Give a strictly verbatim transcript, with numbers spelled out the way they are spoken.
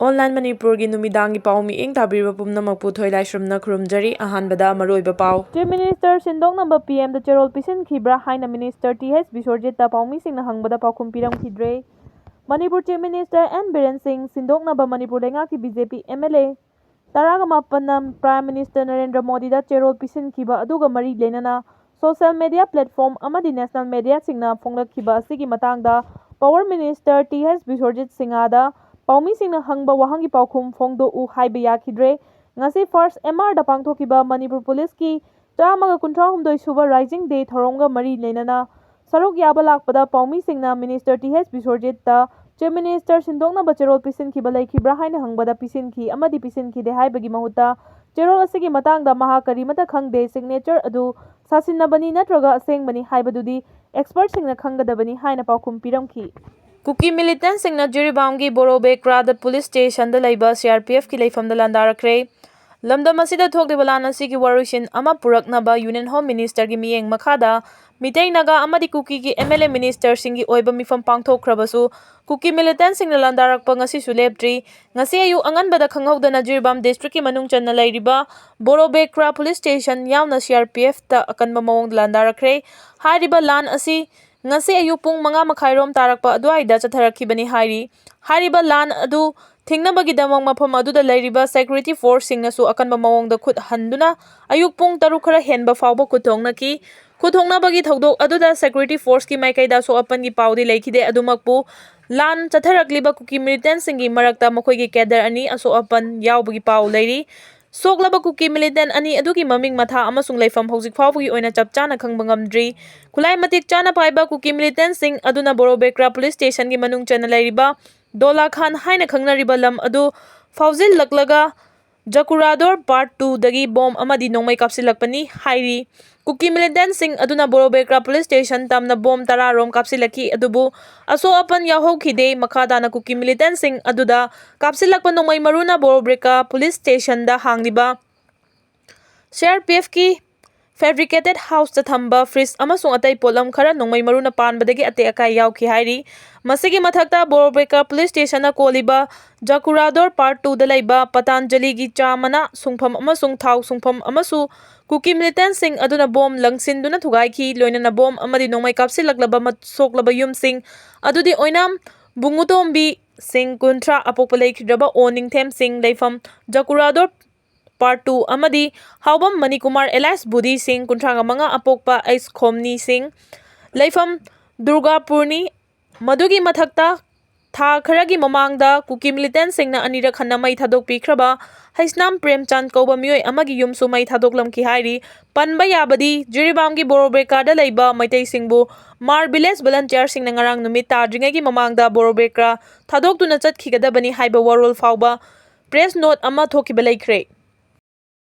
Online ꯃꯅꯤꯄꯨꯔꯒꯤ ꯅꯨꯃꯤꯗꯥꯡꯒꯤ ꯄꯥꯎ ꯃꯤꯠꯌꯦꯡ ꯇꯥꯕꯤꯔꯤꯕ ꯄꯨꯝꯅꯃꯛꯄꯨ ꯊꯣꯏꯂꯥꯏꯁ꯭ꯔꯝꯅ ꯈꯨꯔꯨꯝꯖꯔꯤ꯫ ꯑꯍꯥꯟꯕꯗ ꯃꯔꯨꯑꯣꯏꯕ ꯄꯥꯎ꯫ Chief Minister ꯁꯤꯟꯗꯣꯛꯅꯕ P M ꯗ ꯆꯦꯔꯣꯜ ꯄꯤꯁꯤꯟꯈꯤꯕ꯭ꯔꯥ ꯍꯥꯏꯅ Minister T H ꯕꯤꯁ꯭ꯋꯔꯖꯤꯠꯇ ꯄꯥꯎꯃꯤꯁꯤꯡꯅ ꯍꯪꯕꯗ ꯄꯥꯎꯈꯨꯝ ꯄꯤꯔꯝꯈꯤꯗ꯭ꯔꯦ꯫ Manipur Chief Minister N Biren ꯁꯤꯡ ꯁꯤꯟꯗꯣꯛꯅꯕ ꯃꯅꯤꯄꯨꯔ ꯂꯩꯉꯥꯛꯀꯤ B J P M L A ꯇꯔꯥꯒ ꯃꯥꯄꯟꯅ Prime Minister ꯅꯔꯦꯟꯗ꯭ꯔ ꯃꯣꯗꯤꯗ ꯆꯦꯔꯣꯜ ꯄꯤꯁꯤꯟꯈꯤꯕ ꯑꯗꯨꯒ ꯃꯔꯤ ꯂꯩꯅꯅ social media platform ꯑꯃꯗꯤ national mediaꯁꯤꯡꯅ ꯐꯣꯡꯂꯛꯈꯤꯕ ꯑꯁꯤꯒꯤ ꯃꯇꯥꯡꯗ Power Minister T H ꯕꯤꯁ꯭ꯋꯔꯖꯤꯠ ꯁꯤꯡꯍꯗ ꯄꯥꯎꯃꯤꯁꯤꯡꯅ ꯍꯪꯕ ꯋꯥꯍꯪꯒꯤ ꯄꯥꯎꯈꯨꯝ ꯐꯣꯡꯗꯣꯛꯎ ꯍꯥꯏꯕ ꯌꯥꯈꯤꯗ꯭ꯔꯦ꯫ ꯉꯁꯤ first M R ꯗ ꯄꯥꯡꯊꯣꯛꯈꯤꯕ ꯃꯅꯤꯄꯨꯔ ꯄꯨꯂꯤꯁꯀꯤ ꯆꯥꯝꯃꯒ ꯀꯨꯟꯊ꯭ꯔꯥ ꯍꯨꯝꯗꯣꯏ ꯁꯨꯕ Rising Day ꯊꯧꯔꯝꯒ ꯃꯔꯤ ꯂꯩꯅꯅ ꯁꯔꯨꯛ ꯌꯥꯕ ꯂꯥꯛꯄꯗ ꯄꯥꯎꯃꯤꯁꯤꯡꯅ Minister T H ꯕꯤꯁ꯭ꯋꯔꯖꯤꯠꯇ Chief Minister ꯁꯤꯟꯗꯣꯛꯅꯕ ꯆꯦꯔꯣꯜ ꯄꯤꯁꯤꯟꯈꯤꯕ ꯂꯩꯈꯤꯕ꯭ꯔꯥ ꯍꯥꯏꯅ ꯍꯪꯕꯗ ꯄꯤꯁꯤꯟꯈꯤ ꯑꯃꯗꯤ ꯄꯤꯁꯤꯟꯈꯤꯗꯦ ꯍꯥꯏꯕꯒꯤ ꯃꯍꯨꯠꯇ ꯆꯦꯔꯣꯜ ꯑꯁꯤꯒꯤ ꯃꯇꯥꯡꯗ ꯃꯍꯥꯛ ꯀꯔꯤꯃꯠꯇ ꯈꯪꯗꯦ, signature ꯑꯗꯨ ꯁꯥꯁꯤꯟꯅꯕꯅꯤ ꯅꯠꯇ꯭ꯔꯒ ꯑꯁꯦꯡꯕꯅꯤ ꯍꯥꯏꯕꯗꯨꯗꯤ expertꯁꯤꯡꯅ ꯈꯪꯒꯗꯕꯅꯤ ꯍꯥꯏꯅ ꯄꯥꯎꯈꯨꯝ ꯄꯤꯔꯝꯈꯤ꯫ ꯀꯨꯀꯤ militantꯁꯤꯡꯅ ꯖꯤꯔꯤꯕꯥꯝꯒꯤ ꯕꯣꯔꯣꯕꯦꯀ꯭ꯔꯥꯗ police stationꯗ ꯂꯩꯕ C R P Fꯀꯤ ꯂꯩꯐꯝꯗ ꯂꯥꯟꯗꯥꯔꯛꯈ꯭ꯔꯦ꯫ ꯂꯝꯗꯝ ꯑꯁꯤꯗ ꯊꯣꯛꯂꯤꯕ ꯂꯥꯟ ꯑꯁꯤꯒꯤ ꯋꯥꯔꯣꯏꯁꯤꯟ ꯑꯃ ꯄꯨꯔꯛꯅꯕ Union Home Ministerꯒꯤ ꯃꯤꯠꯌꯦꯡ ꯃꯈꯥꯗ ꯃꯤꯇꯩ ꯅꯥꯒꯥ ꯑꯃꯗꯤ ꯀꯨꯀꯤꯒꯤ M L A ministerꯁꯤꯡꯒꯤ ꯑꯣꯏꯕ ꯃꯤꯐꯝ ꯄꯥꯡꯊꯣꯛꯈ꯭ꯔꯕꯁꯨ ꯀꯨꯀꯤ militantꯁꯤꯡꯅ ꯂꯥꯟꯗꯥꯔꯛꯄ ꯉꯁꯤꯁꯨ ꯂꯦꯞꯇ꯭ꯔꯤ꯫ ꯉꯁꯤ ꯑꯌꯨꯛ ꯑꯉꯟꯕꯗ ꯈꯪꯍꯧꯗꯅ ꯖꯤꯔꯤꯕꯥꯝ districtꯀꯤ ꯃꯅꯨꯡ ꯆꯟꯅ ꯂꯩꯔꯤꯕ ꯕꯣꯔꯣꯕꯦꯀ꯭ꯔꯥ police station ꯌꯥꯎꯅ C R P Fꯇ ꯑꯀꯟꯕ ꯃꯑꯣꯡꯗ ꯂꯥꯟꯗꯥꯔꯛꯈ꯭ꯔꯦ꯫ ꯍꯥꯏꯔꯤꯕ ꯂꯥꯟ ꯑꯁꯤ ꯉꯁꯤ ꯑꯌꯨꯛ ꯄꯨꯡ ꯃꯉꯥ ꯃꯈꯥꯏꯔꯣꯝ ꯇꯥꯔꯛꯄ ꯑꯗꯨꯋꯥꯏꯗ ꯆꯠꯊꯔꯛꯈꯤꯕꯅꯤ ꯍꯥꯏꯔꯤ꯫ ꯍꯥꯏꯔꯤꯕ ꯂꯥꯟ ꯑꯗꯨ ꯊꯤꯡꯅꯕꯒꯤꯗꯃꯛ ꯃꯐꯝ ꯑꯗꯨꯗ ꯂꯩꯔꯤꯕ security forceꯁꯤꯡꯅꯁꯨ ꯑꯀꯟꯕ ꯃꯑꯣꯡꯗ ꯈꯨꯠ ꯍꯟꯗꯨꯅ ꯑꯌꯨꯛ ꯄꯨꯡ ꯇꯔꯨꯛ ꯈꯔ ꯍꯦꯟꯕ ꯐꯥꯎꯕ ꯈꯨꯠ ꯊꯣꯛꯅꯈꯤ꯫ ꯈꯨꯠ ꯊꯣꯛꯅꯕꯒꯤ ꯊꯧꯗꯣꯛ ꯑꯗꯨꯗ security forceꯀꯤ ꯃꯥꯏꯀꯩꯗ ꯑꯁꯣꯛ ꯑꯄꯟꯒꯤ ꯄꯥꯎꯗꯤ ꯂꯩꯈꯤꯗꯦ꯫ ꯑꯗꯨꯃꯛꯄꯨ ꯂꯥꯟ ꯆꯠꯊꯔꯛꯂꯤꯕ ꯀꯨꯀꯤ militantꯁꯤꯡꯒꯤ ꯃꯔꯛꯇ ꯃꯈꯣꯏꯒꯤ cadre ꯑꯅꯤ ꯑꯁꯣꯛ ꯑꯄꯟ ꯌꯥꯎꯕꯒꯤ ꯄꯥꯎ ꯂꯩꯔꯤ꯫ ꯁꯣꯛꯂꯕ ꯀꯨꯀꯤ militant ꯑꯅꯤ ꯑꯗꯨꯒꯤ ꯃꯃꯤꯡ, ꯃꯊꯥ ꯑꯃꯁꯨꯡ ꯂꯩꯐꯝ ꯍꯧꯖꯤꯛ ꯐꯥꯎꯕꯒꯤ ꯑꯣꯏꯅ ꯆꯞ ꯆꯥꯅ ꯈꯪꯕ ꯉꯝꯗ꯭ꯔꯤ꯫ ꯈꯨꯠꯂꯥꯏ ꯃꯇꯤꯛ ꯆꯥꯅ ꯄꯥꯏꯕ ꯀꯨꯀꯤ militantꯁꯤꯡ ꯑꯗꯨꯅ ꯕꯣꯔꯣꯕꯦꯀ꯭ꯔꯥ police stationꯒꯤ ꯃꯅꯨꯡ ꯆꯟꯅ ꯂꯩꯔꯤꯕ ꯗꯣꯂꯥ ꯈꯥꯟ ꯍꯥꯏꯅ ꯈꯪꯅꯔꯤꯕ ꯂꯝ ꯑꯗꯨ ꯐꯥꯎꯖꯤꯜꯂꯛꯂꯒ ꯖꯀꯨꯔꯥꯗꯣꯔ part twoꯗꯒꯤ bomb ꯑꯃꯗꯤ ꯅꯣꯡꯃꯩ ꯀꯥꯞꯁꯤꯜꯂꯛꯄꯅꯤ ꯍꯥꯏꯔꯤ꯫ ꯀꯨꯀꯤ militantꯁꯤꯡ ꯑꯗꯨꯅ ꯕꯣꯔꯣꯕꯦꯀ꯭ꯔꯥ police station ꯇꯝꯅ bomb ꯇꯔꯥꯔꯣꯝ ꯀꯥꯞꯁꯤꯜꯂꯛꯈꯤ, ꯑꯗꯨꯕꯨ ꯑꯁꯣꯛ ꯑꯄꯟ ꯌꯥꯎꯍꯧꯈꯤꯗꯦ꯫ ꯃꯈꯥ ꯇꯥꯅ ꯀꯨꯀꯤ militantꯁꯤꯡ ꯑꯗꯨꯗ ꯀꯥꯞꯁꯤꯜꯂꯛꯄ ꯅꯣꯡꯃꯩ ꯃꯔꯨꯅ ꯕꯣꯔꯣꯕꯦꯀ꯭ꯔꯥ police stationꯗ ꯍꯥꯡꯂꯤꯕ C R P Fꯀꯤ fabricated house ꯇ ꯊꯝꯕ fridge ꯑꯃꯁꯨꯡ ꯑꯇꯩ ꯄꯣꯠꯂꯝ ꯈꯔ ꯅꯣꯡꯃꯩ ꯃꯔꯨꯅ ꯄꯥꯟꯕꯗꯒꯤ ꯑꯇꯦꯛ ꯑꯀꯥꯏ ꯌꯥꯎꯈꯤ ꯍꯥꯏꯔꯤ꯫ ꯃꯁꯤꯒꯤ ꯃꯊꯛꯇ ꯕꯣꯔꯣꯕꯦꯀꯥ police station ꯅ ꯀꯣꯜꯂꯤꯕ ꯖꯀꯨꯔꯥꯗꯣꯔ part two ꯗ ꯂꯩꯕ ꯄꯇꯥꯟꯖꯂꯤꯒꯤ ꯆꯥ ꯃꯅꯥ ꯁꯨꯡꯐꯝ ꯑꯃꯁꯨꯡ ꯊꯥꯎ ꯁꯨꯡꯐꯝ ꯑꯃꯁꯨ ꯀꯨꯀꯤ militant ꯁꯤꯡ ꯑꯗꯨꯅ ꯕꯣꯝ ꯂꯪꯁꯤꯟꯗꯨꯅ ꯊꯨꯒꯥꯏꯈꯤ꯫ ꯂꯣꯏꯅꯅ ꯕꯣꯝ ꯑꯃꯗꯤ ꯅꯣꯡꯃꯩ ꯀꯥꯞꯁꯤꯜꯂꯛꯂꯕ ꯃ-, ꯁꯣꯛꯂꯕ ꯌꯨꯝꯁꯤꯡ ꯑꯗꯨꯗꯤ ꯑꯣꯏꯅꯥꯝ ꯕꯨꯡꯉꯨꯇꯣꯝꯕꯤ ꯁꯤꯡ, ꯀꯨꯟꯊ꯭ꯔꯥ, ꯑꯄꯣꯛꯄ ꯂꯩꯈꯤꯗ꯭ꯔꯕ ꯑꯣ ꯅꯤꯡꯊꯦꯝ ꯁꯤꯡ, ꯂꯩꯐꯝ ꯖꯀꯨꯔꯥꯗꯣꯔ part two ꯑꯃꯗꯤ ꯍꯥꯎꯕꯝ ꯃꯅꯤꯀꯨꯃꯥꯔ alias ꯕꯨꯙꯤ ꯁꯤꯡ, ꯀꯨꯟꯊ꯭ꯔꯥ ꯃꯉꯥ, ꯑꯄꯣꯛꯄ ꯑꯩꯁ ꯈꯣꯝꯅꯤ ꯁꯤꯡ, ꯂꯩꯐꯝ ꯗꯨꯔꯒꯥꯄꯨꯔꯅꯤ꯫ ꯃꯗꯨꯒꯤ ꯃꯊꯛꯇ ꯊꯥ ꯈꯔꯒꯤ ꯃꯃꯥꯡꯗ ꯀꯨꯀꯤ militant ꯁꯤꯡꯅ ꯑꯅꯤꯔꯛ ꯍꯟꯅ ꯃꯩ ꯊꯥꯗꯣꯛꯄꯤꯈ꯭ꯔꯕ ꯍꯩꯁꯅꯥꯝ ꯄ꯭ꯔꯦꯝꯆꯥꯟ ꯀꯧꯕ ꯃꯤꯑꯣꯏ ꯑꯃꯒꯤ ꯌꯨꯝꯁꯨ ꯃꯩ ꯊꯥꯗꯣꯛꯂꯝꯈꯤ ꯍꯥꯏꯔꯤ꯫ ꯄꯟꯕ ꯌꯥꯕꯗꯤ, ꯖꯤꯔꯤꯕꯥꯝꯒꯤ ꯕꯣꯔꯣꯕꯦꯀꯥꯗ ꯂꯩꯕ ꯃꯩꯇꯩꯁꯤꯡꯕꯨ ꯃꯥꯔ village volunteer ꯁꯤꯡꯅ ꯉꯔꯥꯡ ꯅꯨꯃꯤꯠ ꯇꯥꯗ꯭ꯔꯤꯉꯩꯒꯤ ꯃꯃꯥꯡꯗ ꯕꯣꯔꯣꯕꯦꯀꯥ ꯊꯥꯗꯣꯛꯇꯨꯅ ꯆꯠꯈꯤꯒꯗꯕꯅꯤ ꯍꯥꯏꯕ ꯋꯥꯔꯣꯜ ꯐꯥꯎꯕ press note ꯑꯃ ꯊꯣꯛꯈꯤꯕ ꯂꯩꯈ꯭ꯔꯦ꯫